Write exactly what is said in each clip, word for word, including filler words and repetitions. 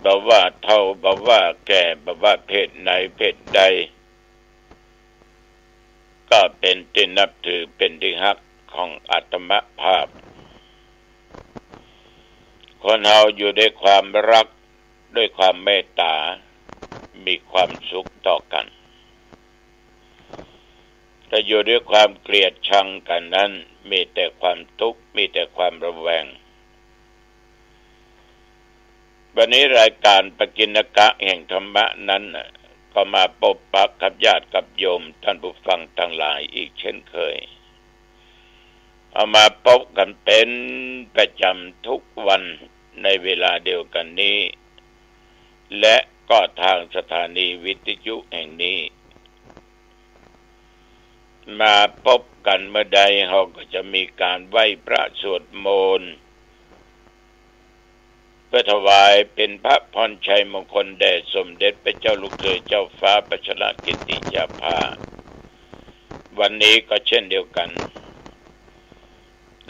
บ่ว่าเฒ่า บ่ว่าแก่ บ่ว่าเพศไหนเพศใด ก็เป๋นตี้นับถือ เป๋นตี้ฮักของอาตมภาพ คนเฮาอยู่ด้วยความฮัก ด้วยความเมตต๋า มีความสุขต่อกั๋น ถ้าอยู่ด้วยความเกลียดชังกั๋นนั้น มีแต่ความตุ๊กข์ มีแต่ความระแวง วันนี้รายก๋านปกิณกะแห่งธรรมะนั้นน่ะ ก็มาปบปะกับญาติกับโยมต้านผู้ฟังตังหลายอีกเช่นเคย เอามาปบกั๋นเป๋นประจ๋ำทุกวันในเวลาเดียวกั๋นนี้ และก็ตางสถานีวิทยุแห่งนี้ มาปบกั๋นเมื่อใด เฮาก็จะมีก๋านไหว้พระสวดมนต์ เปื้อถวายเป๋นพระพรชัยมงคลแด่สมเด็จพระเจ้าลูกเธอเจ้าฟ้าพัชรกิติยาภา วันนี้ก็เช่นเดียวกั๋น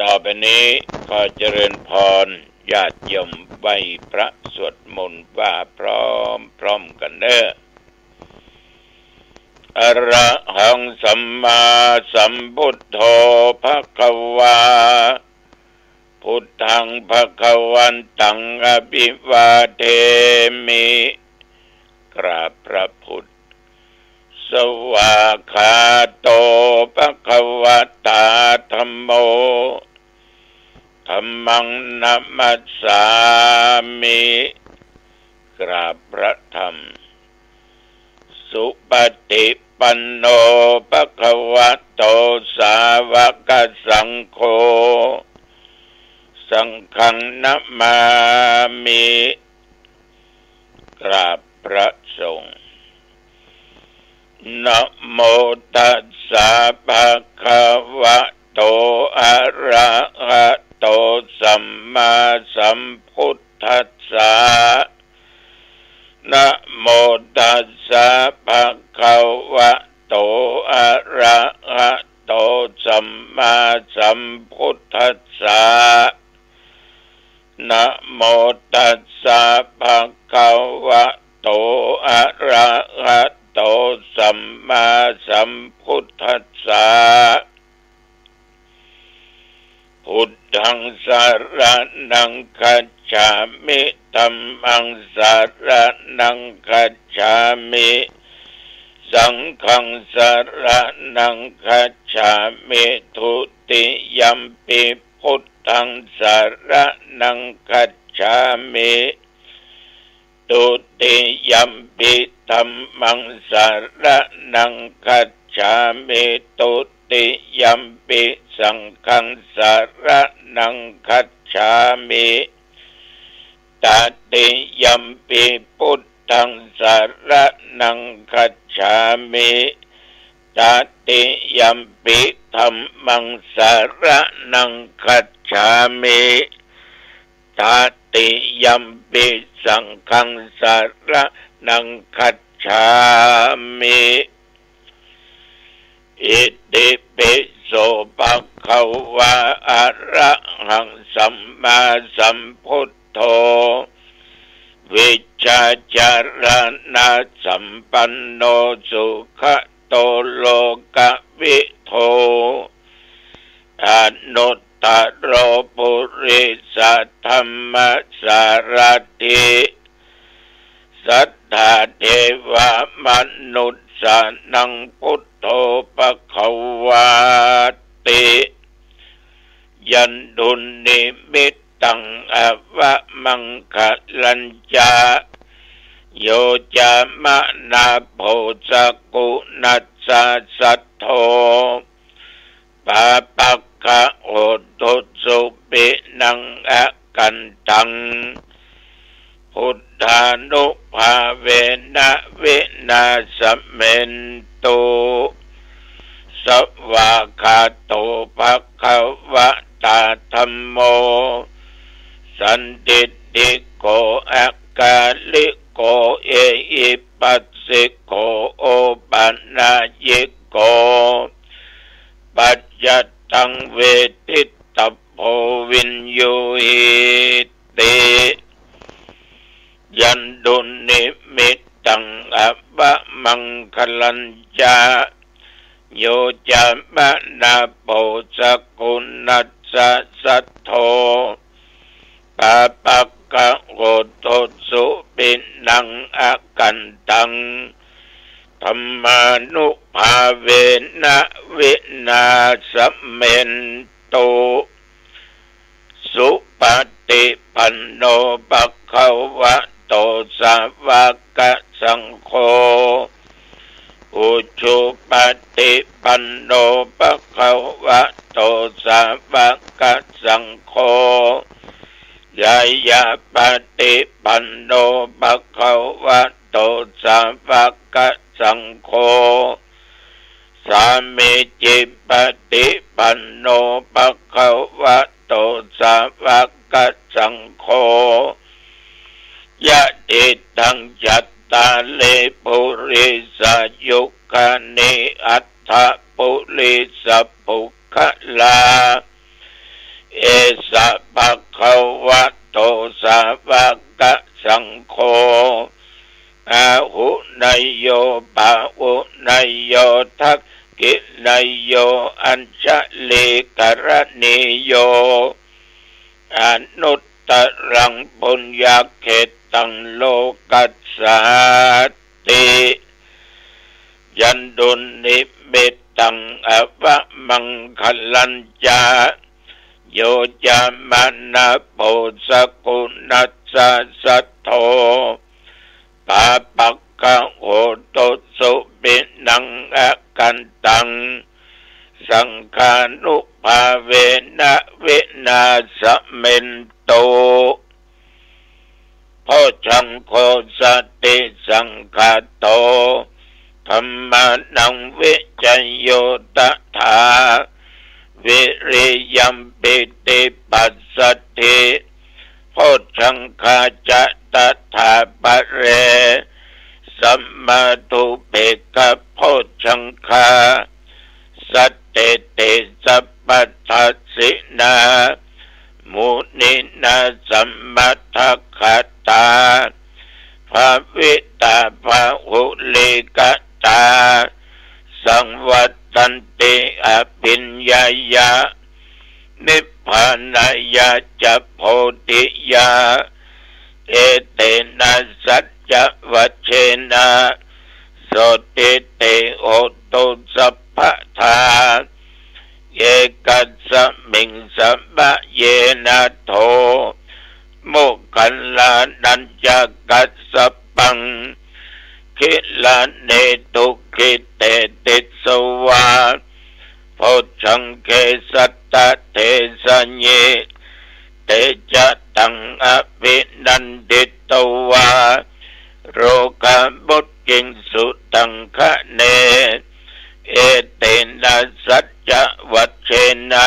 ต่อไปนี้ขอเจริญพรญาติโยมไหว้พระสวดมนต์ว่าพร้อมๆ กั๋นเน่อ Arahaṃ sammāsambuddho bhagavā. Buddhaṃ bhagavantaṃ abhivādemi. กราบพระพุทธ Svākkhāto bhagavatā dhammo. Dhammaṃ namassāmi. กราบพระธรรม Supaṭipanno bhagavato sāvakasaṅgho. Saṅghaṃ namāmi. กราบพระสงฆ์ Namo tassa bhagavato arahato sammāsambuddhassa. Namo tassa bhagavato arahato sammāsambuddhassa. Namo tassa bhagavato arahato sammāsambuddhassa. Buddhaṃ saraṇaṃ gacchāmi. Dhammaṃ saraṇaṃ gacchāmi. Saṅghaṃ saraṇaṃ gacchāmi. Dutiyampi buddhaṃ saraṇaṃ gacchāmi. Dutiyampi dhammaṃ saraṇaṃ gacchāmi. Dutiyampi saṅghaṃ saraṇaṃ gacchāmi. Tatiyampi buddhaṃ saraṇaṃ gacchāmi. Tatiyampi dhammaṃ saraṇaṃ gacchāmi. Tatiyampi saṅghaṃ saraṇaṃ gacchāmi. Itipi so bhagavā arahaṃ sammāsambuddho vijjācaraṇasampanno sugato lokavidū anuttaro purisadammasārathi satthā devamanussānaṃ buddho bhagavāti. Yandunnimittaṃ avamaṅgalañca yo cāmanāpo sakuṇassa saddo pāpaggaho dussupinaṃ akantaṃ buddhānubhāvena vināsamentu. Svākkhāto bhagavatā dhammo sandiṭṭhiko akāliko ehipassiko opanayiko paccattaṃ veditabbo viññūhīti. Yandunnimittaṃ avamaṅgalañca, yo cāmanāpo sakuṇassa saddo, pāpaggaho dussupinaṃ akantaṃ, dhammānubhāvena vināsamentu. Supaṭipanno bhagavato sāvakasaṅgho, ujupaṭipanno bhagavato sāvakasaṅgho, ñāyapaṭipanno bhagavato sāvakasaṅgho, sāmīcipaṭipanno bhagavato sāvakasaṅgho, yadidaṃ cattāri purisayugāni aṭṭha purisapuggalā, esa bhagavato sāvakasaṅgho, āhuneyyo pāhuneyyo dakkhiṇeyyo añjalikaraṇīyo, anuttaraṃ puññakkhettaṃ lokassāti. Yandunnimittaṃ avamaṅgalañca, yo cāmanāpo sakuṇassa saddo, pāpaggaho dussupinaṃ akantaṃ, saṅghānubhāvena vināsamentu. Bojjhaṅgo satisaṅkhāto, dhammānaṃ vicayo tathā, viriyampītipassaddhi bojjhaṅgā ca tathāpare, sammādhupekkhabojjhaṅgā, sattete sabbadassinā muninā sammadakkhātā, bhāvitā bahulīkatā, saṃvattanti abhiññāya nibbānāya ca bodhiyā. Etena saccavajjena sotthi te hotu sabbadā. Ekasmiṃ samaye nātho moggallānañca kassapaṃ gilāne dukkhite disvā bojjhaṅge satta desayi. Te ca taṃ abhinanditvā rogā mucciṃsu taṅkhaṇe. Etena saccavajjena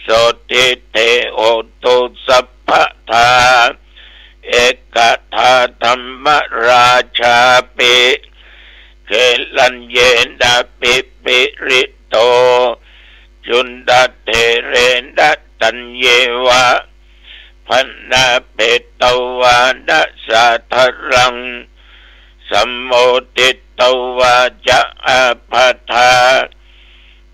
sotthi te hotu sabbadā. Ekadā dhammarājāpi gelaññenābhipīḷito cundattherena taññeva bhaṇāpetvāna sādaraṃ sammoditvā ca ābādhā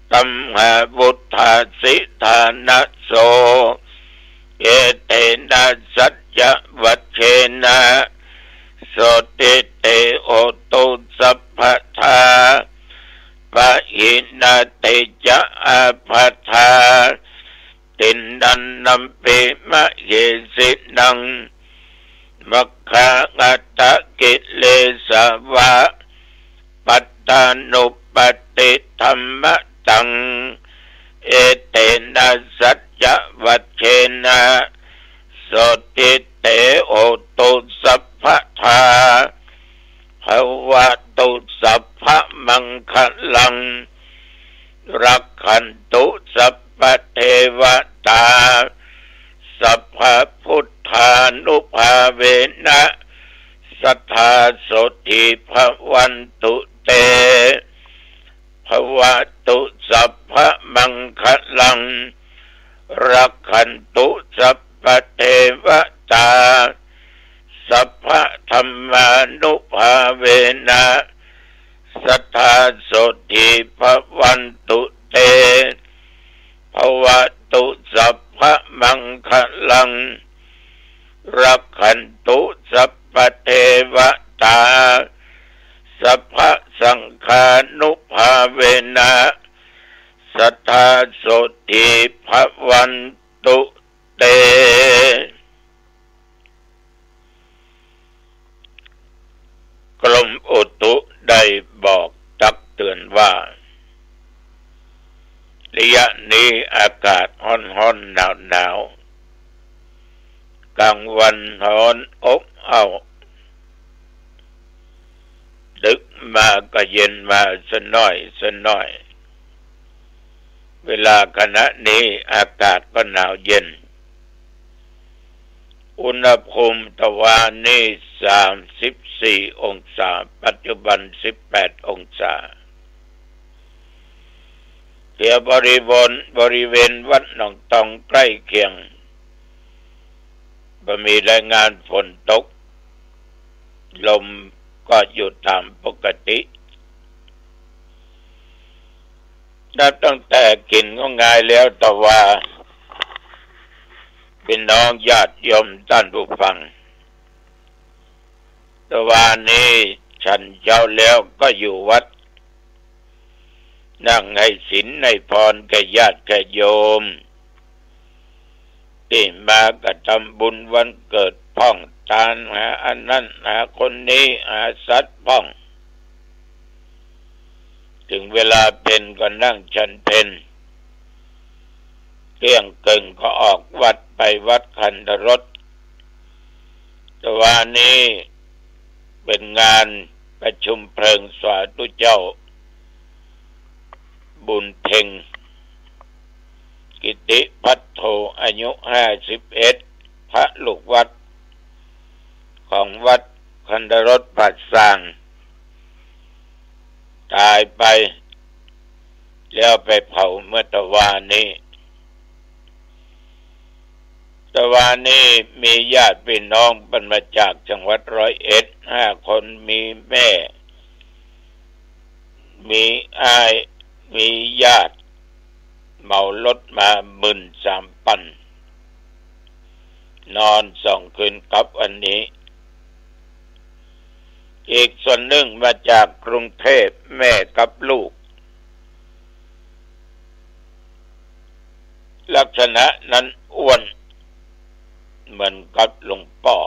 tamhā vuṭṭhāsi ṭhānaso. Etena saccavajjena sotthi te hotu sabbadā. Pahīnā te ca ābādhā tiṇṇannampi mahesinaṃ maggāhatakilesā va pattānuppattidhammataṃ. Etena saccavajjena sotthi te hotu sabbadā. Bhavatu sabbamaṅgalaṃ rakkhantu sabbadevatā sabbabuddhānubhāvena sadā sotthī bhavantu te. Bhavatu sabbamaṅgalaṃ rakkhantu sabbadevatā สัพพะธัมมานุภาเวนะ สัตถาโสตถีภะวันตุเต ภะวะตุสัพพะมังคะลัง รักขันตุสัพพะเทวะตา สัพพะสังฆานุภาเวนะ สัตถาโสตถีภะวันตุเต กรมอุตุได้บอกตักเตือนว่า ระยะนี้อากาศฮ้อนๆ หนาวๆ กลางวันฮ้อนอบอ้าว ดึกมาก็เย็นมาสะหน้อยสะหน้อย เวลาขณะนี้อากาศก็หนาวเย็น อุณหภูมิตะวานี้สามสิบสี่องศา ปัจจุบันสิบแปดองศา แถวบริเวณ บริเวณวัดหนองตองใกล้เคียง บ่มีรายงานฝนตก ลมก็อยู่ตามปกติ นับตั้งแต่กิ๋นข้าวงายแล้วตะวา พี่น้องญาติโยมต้านผู้ฟัง ตะวานี้ฉันเจ๊าแล้วก็อยู่วัด นั่งให้ศีลให้พรแก่ญาติแก่โยม ตี้มากระทำบุญวันเกิดพ่อง ตานหาอันนั้นหาคนนี้ หาสัตว์พ่อง เถิงเวลาเพลก็นั่งฉันเพล เตี้ยงเกิ่งก็ออกวัดไปวัดคันธรส ตะวานี้เป๋นงานประชุมเพลิงสาธุเจ้าบุญเพ็ง กิติภัทโท อายุห้าสิบเอ็ด พระลูกวัดของวัดคันธรสป่าซาง ต๋ายไป แล้วไปเผาเมื่อตะวานี้ ตะวานี้มีญาติพี่น้องเปิ้นมาจากจังหวัดร้อยเอ็ด ห้าคน มีแม่ มีอ้าย มีญาติ เหมารถมาหมื่นสามปัน นอนสองคืนกลับวันนี้ อีกส่วนนึ่งมาจากกรุงเทพฯ แม่กับลูก ลักษณะนั้นอ้วนเหมือนกับหลวงป้อ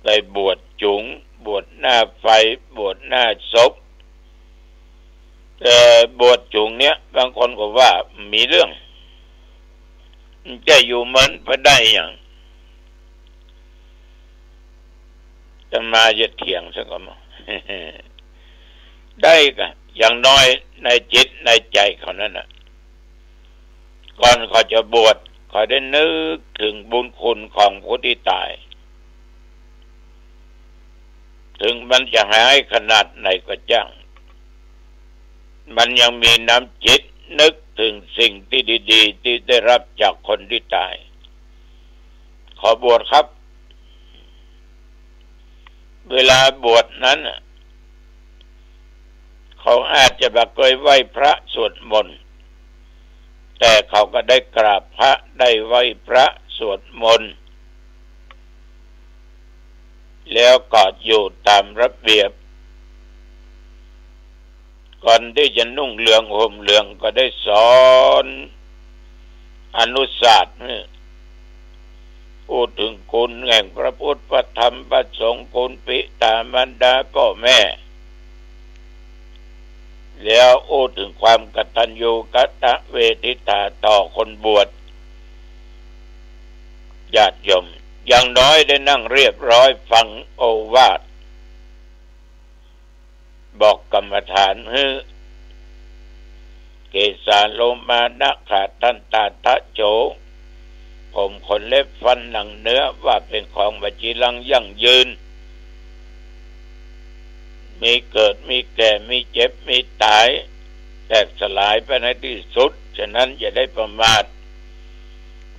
ไปบวชจุ๋ง บวชหน้าไฟ บวชหน้าศพ แต่บวชจุ๋งเนี่ย บางคนก็ว่ามีเรื่อง มันจะอยู่มันไปได้หยัง อาตมาจะเถียงซะก่อน ได้ก่ะ อย่างน้อยในจิตในใจ๋เขานั้นน่ะ ก่อนเขาจะบวช เขาได้นึกเถิงบุญคุณของผู้ตี้ต๋าย เถิงมันจะหายขนาดไหนก็จ้าง มันยังมีน้ำจิตนึกเถิงสิ่งตี้ดีๆ ตี้ได้ฮับจากคนตี้ต๋าย ขอบวชครับ เวลาบวชนั้นน่ะ เขาอาจจะบ่เกยไหว้พระสวดมนต์ แต่เขาก็ได้กราบพระ ได้ไหว้พระสวดมนต์ แล้วก็อยู่ต๋ามระเบียบ ก่อนตี้จะนุ่งเหลืองห่มเหลืองก็ได้สอนอนุศาสน์ อู้เถิงคุณแห่งพระพุทธพระธรรมพระสงฆ์ คุณบิดามารดาป้อแม่ แล้วอู้เถิงความกตัญญูกตเวทิตาต่อคนบวช ญาติโยม อย่างน้อยได้นั่งเรียบร้อยฟังโอวาท บอกกรรมฐานหื้อ เกสาโลมานะขาทันตาทะโจ ผมขนเล็บฟันหนังเนื้อว่าเป๋นของบ่จีรังยั่งยืน มีเกิด มีแก่ มีเจ็บ มีต๋าย แตกสลายไปในตี้สุด ฉะนั้นอย่าได้ประมาท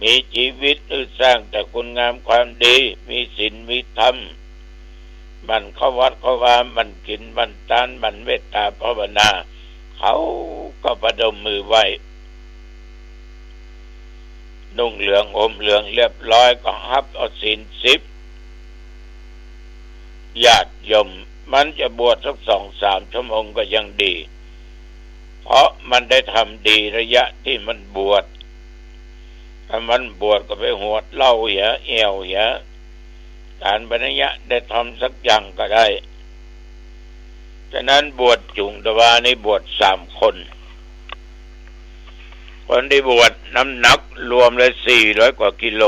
มีจีวิตหื้อสร้างแต่คุณงามความดี มีศีลมีธรรม หมั่นเข้าวัดเข้าวา หมั่นกิ๋นหมั่นตาน หมั่นเมตตาภาวนา เขาก็ประนมมือไหว้ นุ่งเหลืองห่มเหลืองเรียบร้อย ก็ฮับเอาศีลสิบ ญาติโยม มันจะบวชสักสองสามชั่วโมงก็ยังดี เพราะมันได้ทำดีระยะตี้มันบวช ถ้ามันบวชก็ไปหวดเหล้าเหีย แอ่วเหีย ต๋านบ่ได้เยียะได้ทำสักอย่างก็ได้ ฉะนั้นบวชจุ่งตะวานี้บวชสามคน คนตี้บวชน้ำหนักรวมเลยสี่ร้อยกว่ากิโล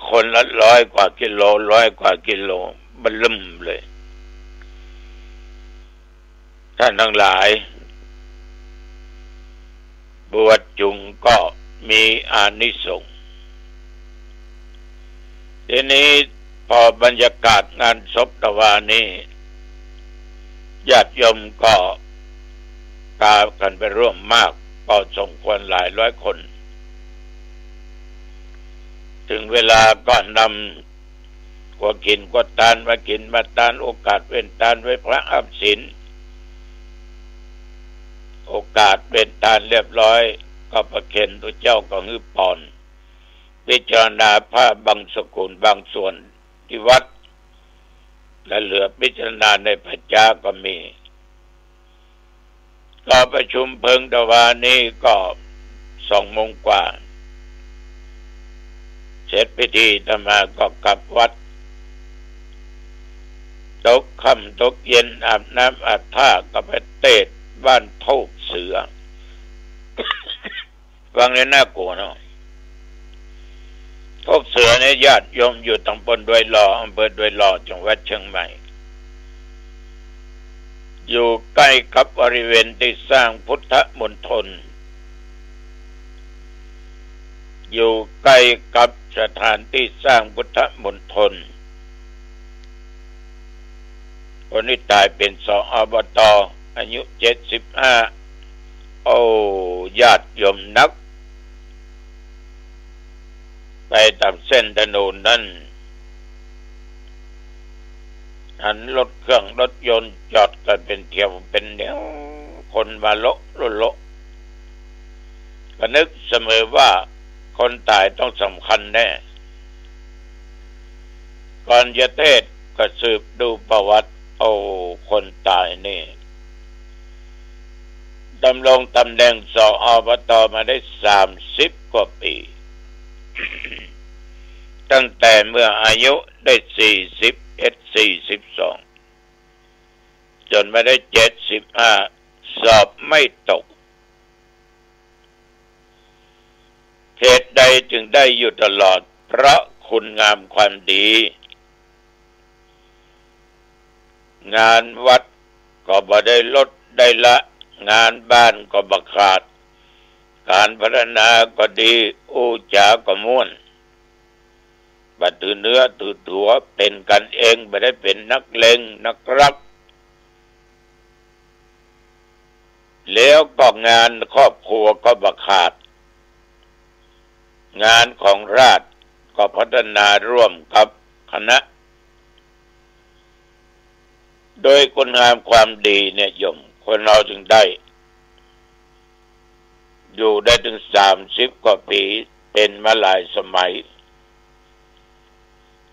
คนละร้อยกว่ากิโล ร้อยกว่ากิโล เบิ่มเลย ท่านทั้งหลาย บวชจุ่งก็มีอานิสงส์ ทีนี้พอบรรยากาศงานศพตะวานี้ ญาติโยมก็ปากั๋นไปร่วมมาก ก็สมควรหลายร้อยคน ถึงเวลาก็นำกั๋วกิ๋นกั๋วตานมากิ๋นมาตาน โอกาสเว้นตานไหว้พระอับศีล โอกาสเว้นตานเรียบร้อย ก็ประเคนพระเจ้าก็หื้อปอน พิจารณาผ้าบางสกุลบางส่วนตี้วัด และเหลือพิจารณาในป่าจ๊าก็มี ก็ประชุมเพลิงตะวานี้ก็สองโมงกว่า เสร็จพิธีอาตมาก็กลับวัด ตกค่ำตกเย็นอาบน้ำอาบท่าก็ไปเตศน์บ้านโคกเสือ ฟังแล้วน่ากลัวเนาะ โคกเสือเนี่ยญาติโยมอยู่ตำบลดอยหล่อ อำเภอดอยหล่อ จังหวัดเชียงใหม่ อยู่ใกล้กับบริเวณตี้สร้างพุทธมณฑล อยู่ใกล้กับสถานตี้สร้างพุทธมณฑล คนนี้ต๋ายเป๋น ส อบต อายุเจ็ดสิบห้า โอ้ ญาติโยมนัก ไปต๋ามเส้นถนนนั้น หันรถเครื่องรถยนต์จอดกั๋นเป๋นแถวเป๋นแถว คนมาโละโละโละ ก็นึกเสมอว่าคนต๋ายต้องสำคัญแน่ ก่อนจะเตศน์ก็สืบดูประวัติ โอ้ คนต๋ายนี่ ดำรงตำแหน่ง ส อบต มาได้สามสิบกว่าปี๋ ตั้งแต่เมื่ออายุได้สี่สิบเอ็ด สี่สิบสอง จ๋นมาได้เจ็ดสิบห้า สอบไม่ตก เหตุใดจึงได้อยู่ตลอด เพราะคุณงามความดี งานวัดก็บ่ได้ลดได้ละ งานบ้านก็บ่ขาด ก๋านพัฒนาก็ดี อู้จ๋าก็ม่วน บ่ถือเนื้อถือตั๋ว เป๋นกั๋นเอง บ่ได้เป๋นนักเลงนักลัก แล้วก็งานครอบครัวก็บ่ขาด งานของราชก็พัฒนาร่วมกับคณะ โดยคุณงามความดีเนี่ยโยม คนเฮาจึงได้ อยู่ได้ถึงสามสิบกว่าปี๋ เป๋นมาหลายสมัย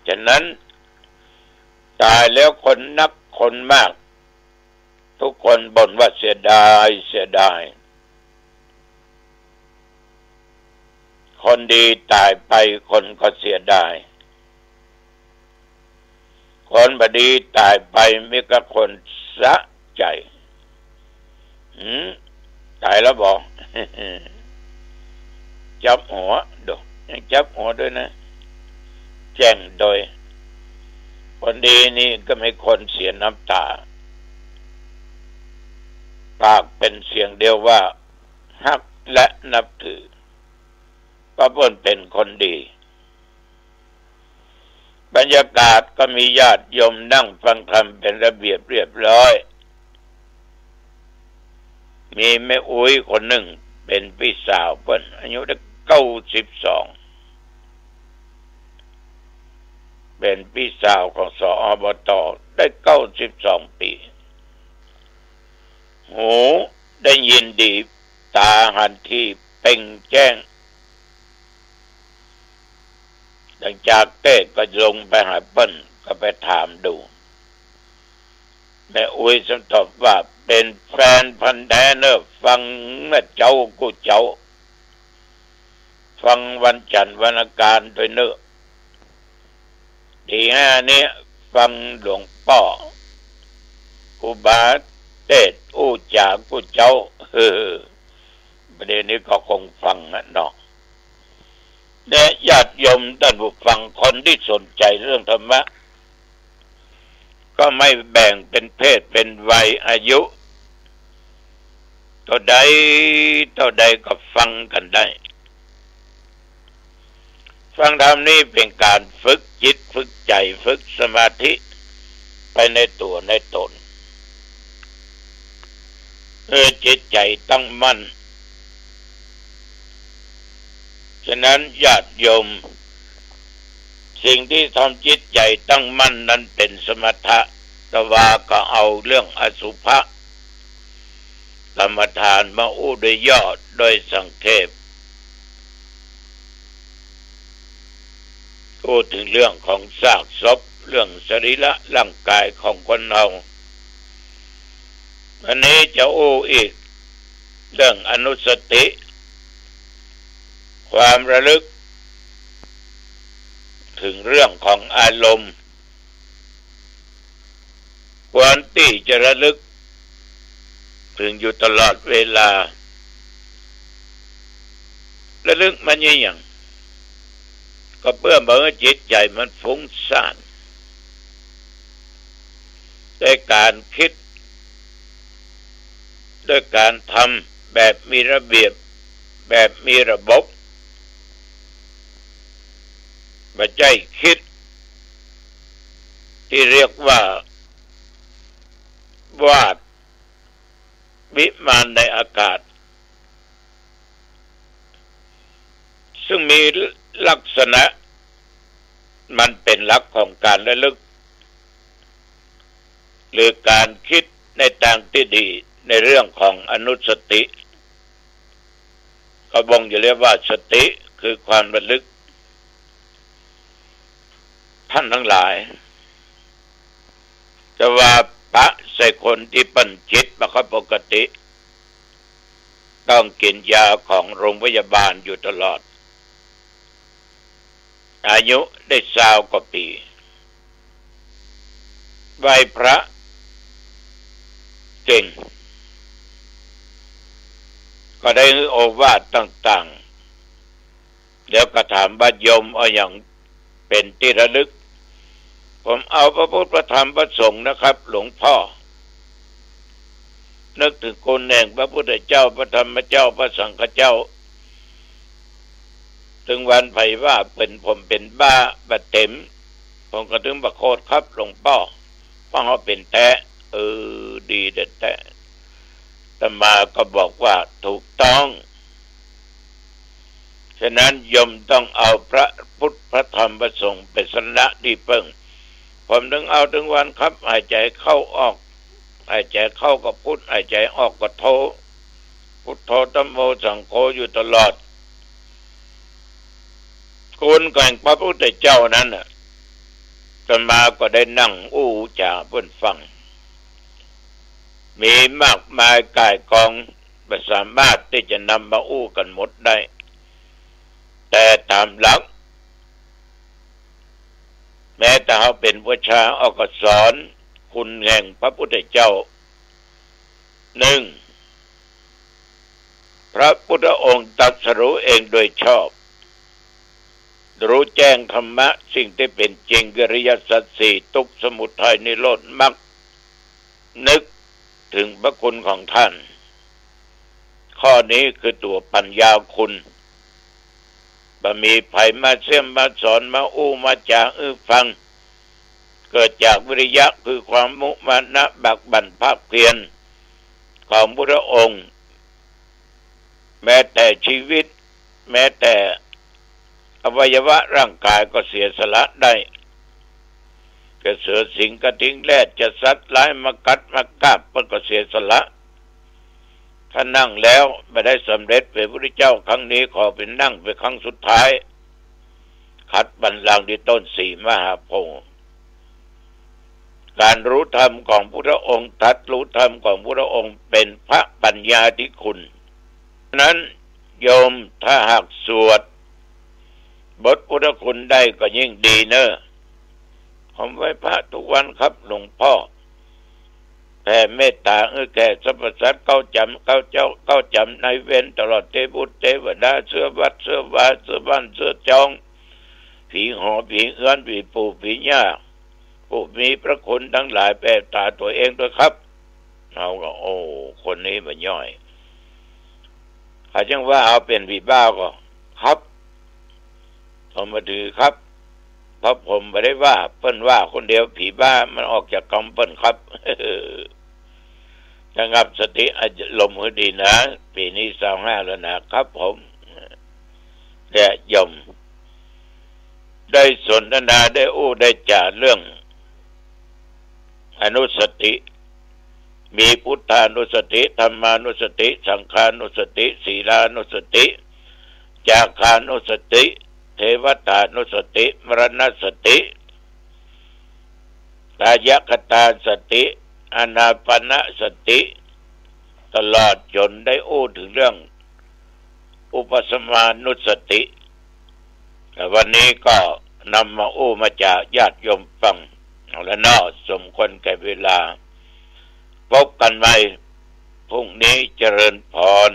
ฉะนั้นต๋ายแล้วคนนักคนมาก ทุกคนบ่นว่าเสียดาย เสียดาย คนดีต๋ายไปคนก็เสียดาย คนบ่ดีต๋ายไปมีแต่คนสะใจ๋ หืม ต๋ายแล้วบ่ จับหัว ดู ยังจับหัวด้วยนะ แจ้งโดย คนดีนี่ก็มีคนเสียน้ำต๋า ปากเป๋นเสียงเดียวว่าฮักและนับถือ เพราะเปิ้นเป๋นคนดี บรรยากาศก็มีญาติโยมนั่งฟังธรรมเป๋นระเบียบเรียบร้อย มีแม่อุ๊ยคนนึ่งเป๋นปี้สาวเปิ้น อายุได้ เก้าสิบสอง เป๋นปี้สาวของ สอบต. ได้เก้าสิบสองปี๋ หูได้ยินดี ต๋าหันทีเป่งแจ้ง หลังจากเตสน์ก็ลงไปหาเปิ้น ก็ไปถามดู แม่อุ๊ยซ้ำตอบว่า เป๋นแฟนพันธุ์แต๊เน่อ ฟังเน่อเจ๊ากู้เจ๊า ฟังวันจันทร์วันอังคารตวยเน่อ ตี๋ห้านี้ฟังหลวงป้อ ครูบาเตสน์อู้จ๋ากู้เจ๊า เออ ประเดี๋ยวนี้ก็คงฟังนะเนาะ และญาติโยมต้านผู้ฟังคนตี้สนใจ๋เรื่องธรรมะ ก็ไม่แบ่งเป๋นเพศเป๋นวัยอายุ เต้าใดเต้าใดก็ฟังกั๋นได้ ฟังธรรมนี้เป๋นก๋านฝึกจิตฝึกใจ๋ฝึกสมาธิไปในตั๋วในต๋น เออ จิตใจ๋ตั้งมั่น ฉะนั้นญาติโยม สิ่งตี้ทำจิตใจ๋ตั้งมั่นนั้นเป๋นสมถะ อาตมาก็เอาเรื่องอสุภะกรรมฐานมาอู้โดยย่อโดยสังเขป อู้เถิงเรื่องของซากศพ เรื่องสรีระร่างก๋ายของคนเฮา วันนี้จะอู้อีกเรื่องอนุสติ ความระลึกเถิงเรื่องของอารมณ์ ควรตี้จะระลึกเถิงอยู่ตลอดเวลา ระลึกมันเยียะหยัง ก็เปื้อบ่หื้อจิตใจ๋มันฟุ้งซ่าน ด้วยก๋านกึ๊ด ด้วยก๋านทำแบบมีระเบียบ แบบมีระบบ บ่ใจ้กึ๊ด ตี้เรียกว่าวาดวิมานในอากาศ ซึ่งมีลักษณะ มันเป๋นหลักของก๋านระลึก หรือก๋านกึ๊ดในตางตี้ดีในเรื่องของอนุสติ ก็บ่งอยู่แล้วว่าสติคือความระลึก ต้านตังหลาย แต่ว่าปะใส่คนตี้เปิ้นจิตบ่ค่อยปกติ ต้องกิ๋นยาของโรงพยาบาลอยู่ตลอด อายุได้ซาวกว่าปี๋ ไหว้พระเก่ง ก็ได้หื้อโอวาทต่างๆ แล้วก็ถามว่าโยมเอาหยังเป๋นตี้ระลึก ผมเอาพระพุทธพระธรรมพระสงฆ์นะครับหลวงพ่อ นึกเถิงคุณแห่งพระพุทธเจ้า พระธรรมเจ้า พระสังฆเจ้า เถิงวันใผว่าเป๋นผมเป๋นบ้าบ่เต๋ม ผมก็เถิงบ่โขดครับหลวงป้อ เพราะเฮาเป๋นแต๊ เออ ดีแต๊ๆ อาตมาก็บอกว่าถูกต้อง ฉะนั้นโยมต้องเอาพระพุทธพระธรรมพระสงฆ์เป๋นสรณะตี้เปิ้ง ผมเถิงเอาเถิงวันครับ หายใจ๋เข้าออก หายใจ๋เข้าก็พุทธ หายใจ๋ออกก็โธ พุทโธธัมโมสังโฆอยู่ตลอด คุณแห่งพระพุทธเจ้านั้นน่ะ อาตมาก็ได้นั่งอู้จ๋าเปิ้นฟัง มีมากมายก่ายกอง บ่สามารถตี้จะนำมาอู้กั๋นหมดได้ แต่ต๋ามหลัก แม้แต่เฮาเป๋นอุปัชฌาย์ เฮาก็สอนคุณแห่งพระพุทธเจ้า นึ่ง พระพุทธองค์ตรัสรู้เองโดยชอบ รู้แจ้งธรรมะสิ่งตี้เป๋นจริง คืออริยสัจสี่ ทุกข์ สมุทัย นิโรธ มรรค นึกเถิงพระคุณของท่าน ข้อนี้คือตั๋วปัญญาคุณ บ่มีใผมาเสี้ยมมาสอน มาอู้มาจ๋าหื้อฟัง เกิดจากวิริยะคือความมุมานะบากบั่นภาคเพียรของพุทธองค์ แม้แต่ชีวิต แม้แต่อวัยวะร่างกายก็เสียสละได้ จะเสือสิงห์กระทิงแรด จะสัตว์ร้ายมากัดมาคาบ มันก็เสียสละ ถ้านั่งแล้วบ่ได้สำเร็จเป๋นพุทธเจ้าครั้งนี้ ขอเป๋นนั่งเป๋นครั้งสุดท้าย ขัดบัลลังก์ตี้ต้นศรีมหาโพธิ์ การรู้ธรรมของพุทธองค์ ตรัสรู้ธรรมของพุทธองค์เป๋นพระปัญญาธิคุณ นั้นโยมถ้าหากสวดบทพุทธคุณได้ก็ยิ่งดีเน่อ ผมไหว้พระทุกวันครับหลวงพ่อ แผ่เมตตาหื้อแก่สรรพสัตว์ เจ้ากรรม เจ้า เจ้ากรรมนายเวร ตลอดเตบุตรเตวดา เสื้อวัดเสื้อวา เสื้อบ้านเสื้อจอง ผีหอผีเฮือน ผีปู่ผีย่า ผู้มีพระคุณทั้งหลาย แผ่ตาตัวเองด้วยครับ เฮาก็ โอ้ คนนี้บ่ย่อย เขาจึงว่าเฮาเป๋นผีบ้าก็ ครับ ผมบ่ถือครับ เพราะผมบ่ได้ว่า เปิ้นว่าคนเดียว ผีบ้ามันออกจากกำเปิ้นครับ ระงับสติอารมณ์หื้อดีนะ ปี๋นี้ซาวห้าแล้วนะครับผม และโยม ได้สนทนา ได้อู้ได้จ๋าเรื่องอนุสติ มีพุทธานุสติ ธัมมานุสติ สังฆานุสติ ศีลานุสติ จาคานุสติ เทวตานุสติ มรณสติ กายคตาสติ อานาปานสติ ตลอดจ๋นได้อู้เถิงเรื่องอุปสมานุสติ แต่วันนี้ก็นำมาอู้มาจ๋าญาติโยมฟัง เอาละเนาะ สมควรแก่เวลา พบกันใหม่พรุ่งนี้ เจริญพร